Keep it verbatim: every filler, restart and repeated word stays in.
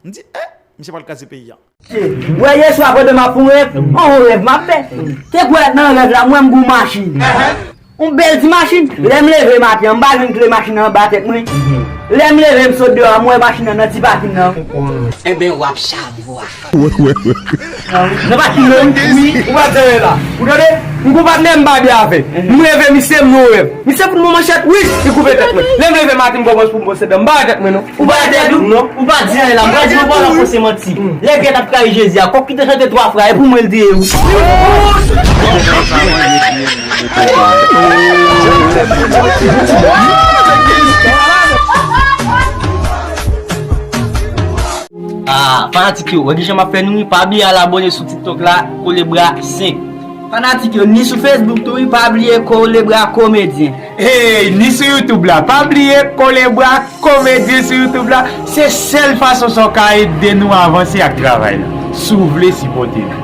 M di, eh, misye pral kraze peyi a. Wè, yè swa pandan m ap fè yon rèv, yon rèv m ap fè. Te kwè nan rèv la, m wè m gen yon machin. Yon bèl ti machin. Lè m leve maten an, m pa jwenn kle machin nan anba tèt mwen. Lè m leve, m sot deyò a, m wè machin nan nan ti pakin nan. Enben, w ap chavwa. Nan pakin nan, wi. Ou pa di anyen la. Ou tande? M gon patnè m pa byen avè. M leve, misye m nan yon rèv. Misye fout mwen manchèt, wi, li koupe tèt mwen. Lè m leve maten, m kòmanse pou m bwose dan, m pa wè tèt mwen, non. Ou pa wè tèt ou? Non. Ou pa di anyen la, m pa di ou pa rakonte manti. Lè Pyè t ap trayi Jezi a, kòk ki te chante twa fwa, e pou mwen l te ye, wi. Ah, fanatik yo, wè kijan m ap fè nou wi, pa bliye al abòne sou TikTok la, Kolebra senk. Fanatik yo, ni sou Facebook tou wi, pa bliye Kolebra Komedyen. Hey, ni sou YouTube la, pa bliye Kolebra Komedyen sou YouTube la, se sèl fason sa w ka ede nou avanse ak travay la, si w vle sipòte nou.